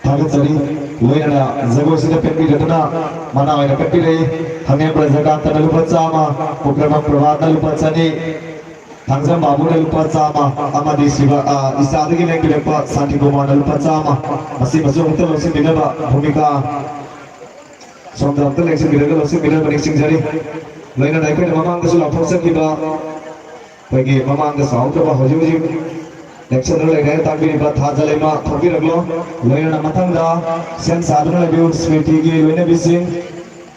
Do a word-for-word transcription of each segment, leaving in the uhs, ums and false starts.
ꯊꯥꯒꯠꯆꯔꯤ꯫ ꯂꯣꯏꯅꯅ ꯖꯒꯣꯏꯁꯤꯗ ꯄꯦꯟꯕꯤꯔꯗꯨꯅ ꯃꯅꯥ ꯑꯣꯏꯅ ꯀꯠꯄꯤꯔꯛꯏ꯫ ꯍꯪꯉꯦꯝ ꯕ꯭ꯔꯖꯀꯥꯟꯇꯅ ꯂꯨꯄꯥ ꯆꯥꯝꯃ, ꯄꯨꯈ꯭ꯔꯃ ꯄ꯭ꯔꯚꯥꯠꯅ ꯂꯨꯄꯥ ꯆꯅꯤ, ꯊꯥꯡꯖꯝ ꯕꯥꯕꯨꯅ ꯂꯨꯄꯥ ꯆꯥꯝꯃ, ꯑꯃꯗꯤ ꯁꯤꯕ, ꯑ, ꯏꯆꯥꯗꯒꯤ ꯂꯦꯡꯕꯤꯔꯛꯄ ꯁꯥꯟꯇꯤ ꯀꯨꯃꯥꯔꯅ ꯂꯨꯄꯥ ꯆꯥꯝꯃ꯫ ꯃꯁꯤ ꯃꯁꯨ ꯑꯃꯨꯛꯇ ꯂꯧꯁꯤꯟꯕꯤꯅꯕ ꯚꯨꯃꯤꯀꯥ ꯁꯣꯝꯗ ꯑꯃꯨꯛꯇ ꯂꯦꯡꯁꯤꯟꯕꯤꯔꯒ ꯂꯧꯁꯤꯟꯕꯤꯅꯕ ꯅꯤꯡꯁꯤꯡꯖꯔꯤ꯫ ꯂꯣꯏꯅꯅ ꯑꯩꯈꯣꯏꯅ ꯃꯃꯥꯡꯗꯁꯨ ꯂꯥꯎꯊꯣꯛꯆꯈꯤꯕ ꯑꯩꯈꯣꯏꯒꯤ ꯃꯃꯥꯡꯗ ꯆꯥꯎꯈ꯭ꯔꯕ ꯍꯧꯖꯤꯛ ꯍꯧꯖꯤꯛ ꯂꯦꯡꯁꯟꯗꯨꯅ ꯂꯩꯔꯦ ꯇꯥꯛꯄꯤꯔꯤꯕ ꯊꯥꯖ ꯂꯩꯃ ꯊꯣꯛꯄꯤꯔꯛꯂꯣ꯫ ꯂꯣꯏꯅꯅ ꯃꯊꯪꯗ ꯁꯦꯝ ꯁꯥꯗꯨꯅ ꯂꯩꯕꯤꯌꯨ ꯁ꯭ꯃ꯭ꯔꯤꯇꯤꯒꯤ ꯂꯣꯏꯅꯕꯤꯁꯤꯡ,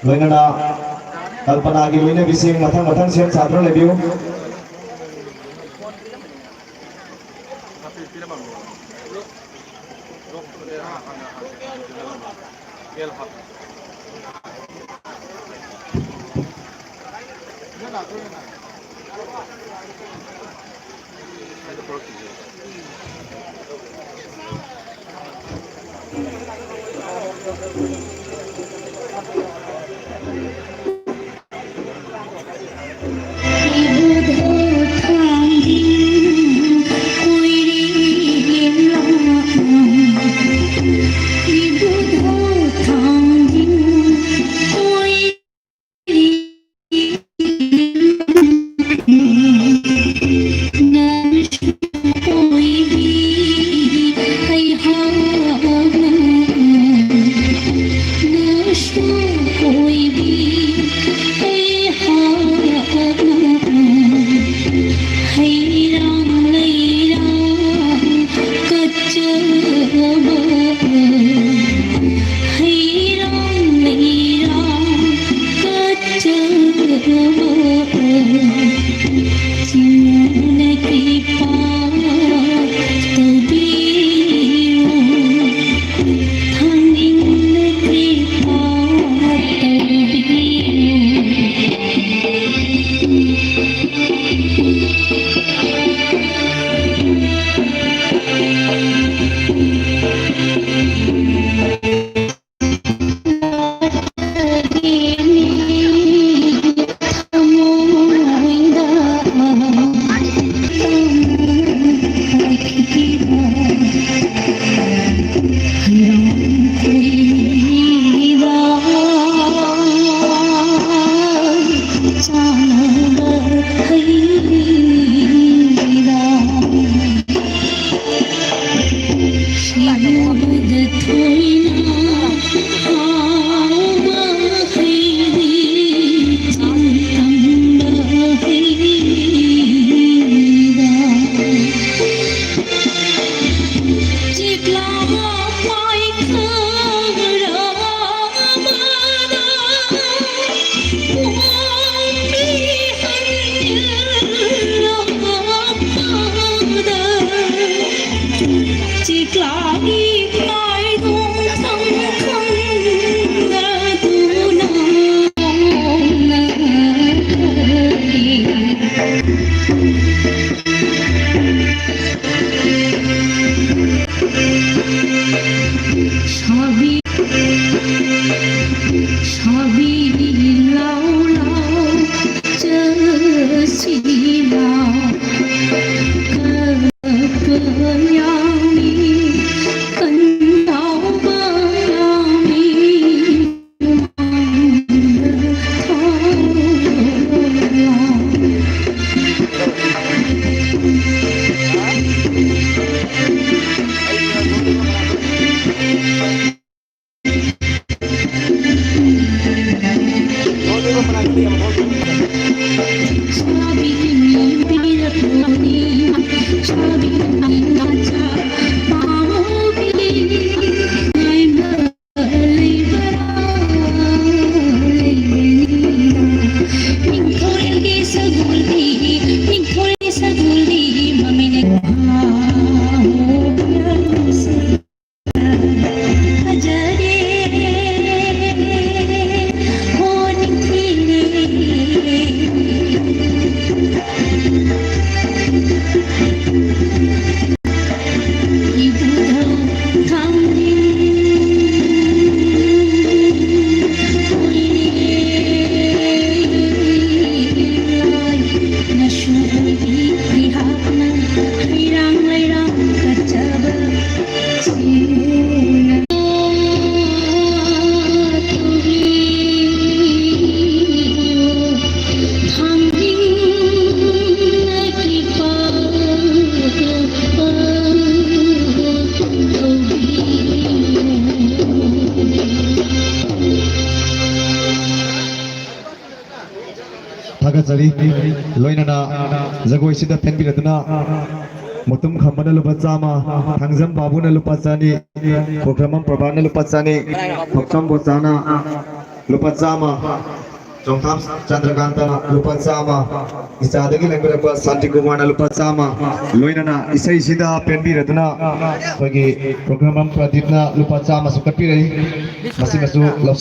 ꯂꯣꯏꯅꯅ ꯀꯜꯄꯅꯥꯒꯤ ꯂꯣꯏꯅꯕꯤꯁꯤꯡ ꯃꯊꯪ ꯃꯊꯪ ꯁꯦꯝ ꯁꯥꯗꯨꯅ ꯂꯩꯕꯤꯌꯨ꯫ ꯊꯥꯒꯠꯆꯔꯤ꯫ ꯂꯣꯏꯅꯅ ꯖꯒꯣꯏꯁꯤꯗ ꯐꯦꯟꯕꯤꯔꯗꯨꯅ ꯃꯨꯇꯨꯝ ꯈꯝꯕꯅ ꯂꯨꯄꯥ ꯆꯥꯝꯃ, ꯊꯥꯡꯖꯝ ꯕꯥꯕꯨꯅ ꯂꯨꯄꯥ ꯆꯅꯤ, ꯈꯨꯈ꯭ꯔꯃꯝ ꯄ꯭ꯔꯚꯥꯅ ꯂꯨꯄꯥ ꯆꯅꯤ, ꯊꯣꯛꯆꯝ ꯕꯣꯆꯥꯅ ꯂꯨꯄꯥ ꯆꯥꯝꯃ, ꯆꯣꯡꯊꯥꯝ ꯆꯟꯗ꯭ꯔꯀꯥꯟꯇꯅ ꯂꯨꯄꯥ ꯆꯥꯝꯃ, ꯏꯆꯥꯗꯒꯤ ꯂꯦꯡꯕꯤꯔꯛꯄ ꯁꯥꯟꯇꯤꯀꯨꯃꯥꯔꯅ ꯂꯨꯄꯥ ꯆꯥꯝꯃ, ꯂꯣꯏꯅꯅ ꯏꯁꯩꯁꯤꯗ ꯄꯦꯟꯕꯤꯔꯗꯨꯅ ꯑꯩꯈꯣꯏꯒꯤ ꯈꯨꯈ꯭ꯔꯃꯝ ꯄ꯭ꯔꯗꯤꯞꯅ ꯂꯨꯄꯥ ꯆꯥꯝꯃꯁꯨ ꯀꯠꯄꯤꯔꯛꯏ꯫ ꯃꯁꯤꯃꯁꯨ ꯂꯧꯁꯤꯟ-